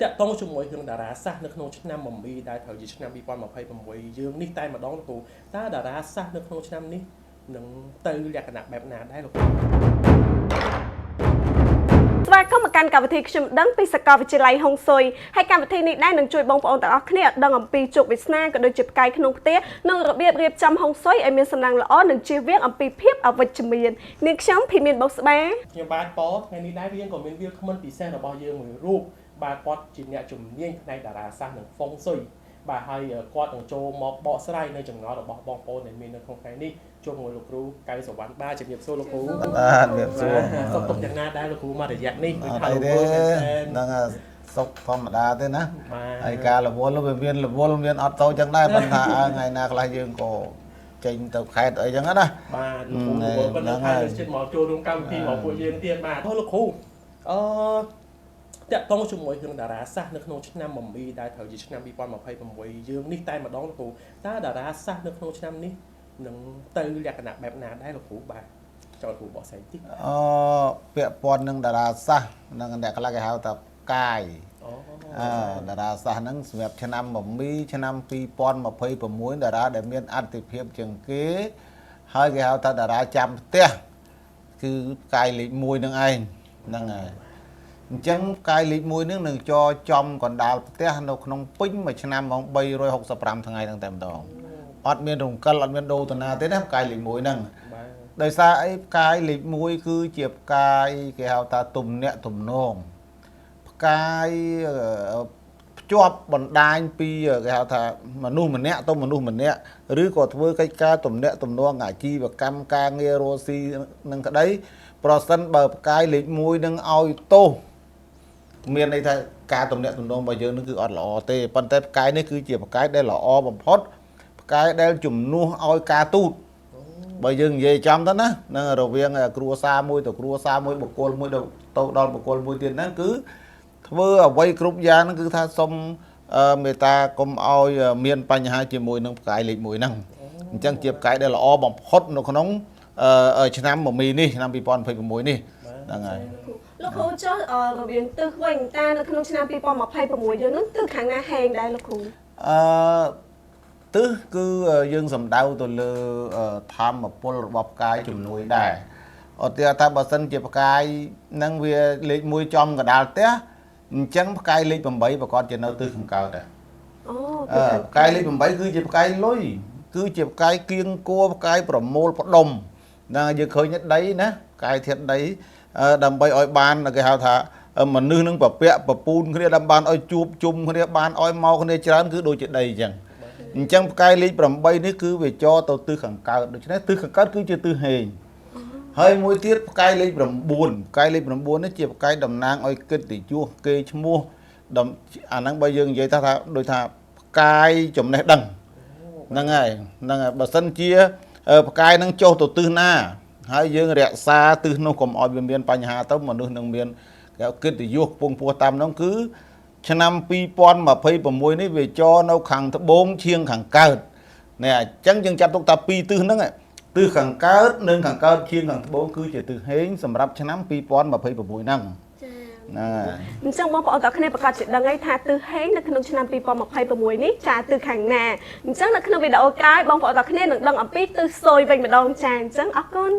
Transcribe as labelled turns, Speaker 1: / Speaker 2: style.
Speaker 1: តាក់ទងជាមួយរឿងតារាសាស្ត្រនៅក្នុងឆ្នាំមមីដែលត្រូវជាឆ្នាំ2026យើងនេះតែម្ដងលោកគ្រូតើតារាសាស្ត្រនៅក្នុងឆ្នាំនេះនឹងទៅលក្ខណៈបែបណាដែរលោកគ្រូ
Speaker 2: ស្វាគមន៍មកកាន់កម្មវិធីខ្ញុំដឹងពីសាកលវិទ្យាល័យហុងស៊ុយហើយកម្មវិធីនេះដែរនឹងជួយបងប្អូនទាំងអស់គ្នាឲ្យដឹងអំពីជោគវាសនាក៏ដូចជាផ្កាយក្នុងផ្ទះនិងរបៀបរៀបចំហុងស៊ុយឲ្យមានសំណាងល្អនិងជៀសវាងអំពីភាពអវិជ្ជមាននាងខ្ញុំភីមានបុស្បា
Speaker 1: ខ្ញុំបាទប៉ថ្ងៃនេះដែរយើងក៏មានវាគ្មិនពិសេសរបស់យើងមួយរូបបាទគាត់ជាអ្នកជំនាញផ្នែកតារាសាស្ត្រនិងហ្វុងស៊ុយបាទហើយគាត់នឹងចូលមកបកស្រាយនៅចម្ងល់របស់បងប្អូនដែលមាននៅក្នុងថ្ងៃនេះជួបជាមួយលោកគ្រូកៅសវណ្ណបាទជំរាបសួរលោកគ្រូ
Speaker 3: បាទជំរាបសួរ
Speaker 1: សុខទុក្ខយ៉ាងណាដែរលោកគ្រូមករយៈនេះ
Speaker 3: អត់អីទេហ្នឹងហើយសុខធម្មតាទេណា
Speaker 1: បាទ
Speaker 3: ហើយការរវល់វាមានរវល់មានអត់ទៅចឹងដែរប៉ុន្តែអើថ្ងៃណាខ្លះយើងក៏ចេញទៅខេត្តអីចឹងណា
Speaker 1: បាទលោកគ្រូប៉ុណ្ណឹងហើយជិតមកចូលរួមកម្មវិធីរបស់ពួកយើងទៀតបាទអូលោកគ្រូអឺតាក់ទងជាមួយរឿងតារាសាស្ត្រនៅក្នុងឆ្នាំមមីដែលត្រូវជាឆ្នាំ2026យើងនេះតែម្ដងលោកគ្រូតើតារាសាស្ត្រនៅក្នុងឆ្នាំនេះនឹងទៅលក្ខណៈបែបណាដែរលោកគ្រូបាទចង់គ្រូបកស្រាយតិច
Speaker 3: អឺពាក់ព័ន្ធនឹងតារាសាស្ត្រនិងអ្នកខ្លះគេហៅថាផ្កាយ
Speaker 1: អូ
Speaker 3: អឺតារាសាស្ត្រហ្នឹងសម្រាប់ឆ្នាំមមីឆ្នាំ2026តារាដែលមានអត្ថិភាពជាងគេហើយគេហៅថាតារាចាំផ្ទះគឺផ្កាយលេខ1ហ្នឹងឯងហ្នឹងហើយអញ្ចឹងផ្កាយលេខ1ហ្នឹងនឹងចរចំកណ្ដាលផ្ទះនៅក្នុងពេញមួយឆ្នាំហ្មង365ថ្ងៃហ្នឹងតែម្ដងអត់មានរង្កិលអត់មានដូរតាណាទេណាផ្កាយលេខ1ហ្នឹង
Speaker 1: បាទ
Speaker 3: ដោយសារអីផ្កាយលេខ1គឺជាផ្កាយគេហៅថាទំនាក់ទំនងផ្កាយភ្ជាប់បណ្ដាញពីគេហៅថាមនុស្សម្នាក់ទៅមនុស្សម្នាក់ឬក៏ធ្វើកិច្ចការទំនាក់ទំនងអាជីវកម្មការងាររស់ស៊ីនឹងក្តីប្រសិនបើផ្កាយលេខ1នឹងឲ្យទោសមានន័យថាការទំនាក់ទំនងរបស់យើងនឹងគឺអត់ល្អទេប៉ុន្តែផ្កាយនេះគឺជាផ្កាយដែលល្អបំផុតផ្កាយដែលជំនួសឲ្យការទូត បើយើងនិយាយចំទៅណានឹងរវាងគ្រួសារមួយទៅគ្រួសារមួយបុគ្គលមួយទៅដល់បុគ្គលមួយទៀតហ្នឹងគឺធ្វើអ្វីគ្រប់យ៉ាងហ្នឹងគឺថាសុំមេត្តាកុំឲ្យមានបញ្ហាជាមួយនឹងផ្កាយលេខ1ហ្នឹងអញ្ចឹងជាផ្កាយដែលល្អបំផុតនៅក្នុងឆ្នាំមមីនេះឆ្នាំ2026នេះហ្នឹងហើយ
Speaker 2: លោកគ្រូចុះរបៀងទិសវិញតើនៅក្នុងឆ្នាំ2026យើងនឹងទិសខាងណាហេងដែរលោកគ្រូ
Speaker 3: អឺទិសគឺយើងសំដៅទៅលើធម្មពលរបស់ផ្កាយជំនួយដែរឧទាហរណ៍ថាបើសិនជាផ្កាយនឹងវាលេខ1ចំកណ្ដាលផ្ទះអញ្ចឹងផ្កាយលេខ8ប្រកាសជានៅទិសខាងកើតដែរ
Speaker 2: អូ
Speaker 3: អឺផ្កាយលេខ8គឺជាផ្កាយលុយគឺជាផ្កាយគៀងគួរផ្កាយប្រមូលផ្ដុំហ្នឹងហើយយើងឃើញដីណាផ្កាយធាតុដីដើម្បីឲ្យបានគេហៅថាមនុស្សនឹងពពាក់ពពូនគ្នាដើម្បីបានឲ្យជួបជុំគ្នាបានឲ្យមកគ្នាច្រើនគឺដូចជាដីអញ្ចឹងអញ្ចឹងផ្កាយលេខ8នេះគឺវាចរទៅទិសខាងកើតដូច្នេះទិសខាងកើតគឺជាទិសហេងហើយមួយទៀតផ្កាយលេខ9ផ្កាយលេខ9នេះជាផ្កាយតំណាងឲ្យកិត្តិយសគេឈ្មោះដំអាហ្នឹងបើយើងនិយាយថាដូចថាផ្កាយចំណេះដឹងហ្នឹងហើយហ្នឹងហើយបើសិនជាផ្កាយហ្នឹងចុះទៅទិសណាហើយយើងរក្សាទិសនោះកុំឲ្យវាមានបញ្ហាទៅមនុស្សនឹងមានគេហៅកិត្តិយសពងពោះតាមហ្នឹងគឺឆ្នាំ2026នេះវាចរនៅខាងត្បូងឈៀងខាងកើតនេះអញ្ចឹងយើងចាត់ទុកថាពីរទិសហ្នឹងទិសខាងកើតនិងខាងកើតឈៀងខាងត្បូងគឺជាទិសហេងសម្រាប់ឆ្នាំ2026ហ្នឹង
Speaker 2: ចា
Speaker 3: ហ្នឹងហើយ
Speaker 2: អញ្ចឹងបងប្អូនទាំងគ្នាប្រកាសជាដឹងហើយថាទិសហេងនៅក្នុងឆ្នាំ2026នេះចាទិសខាងណាអញ្ចឹងនៅក្នុងវីដេអូក្រោយបងប្អូនទាំងគ្នានឹងដឹងអំពីទិសស៊ុយវិញម្ដងចាអញ្ចឹងអរគុណ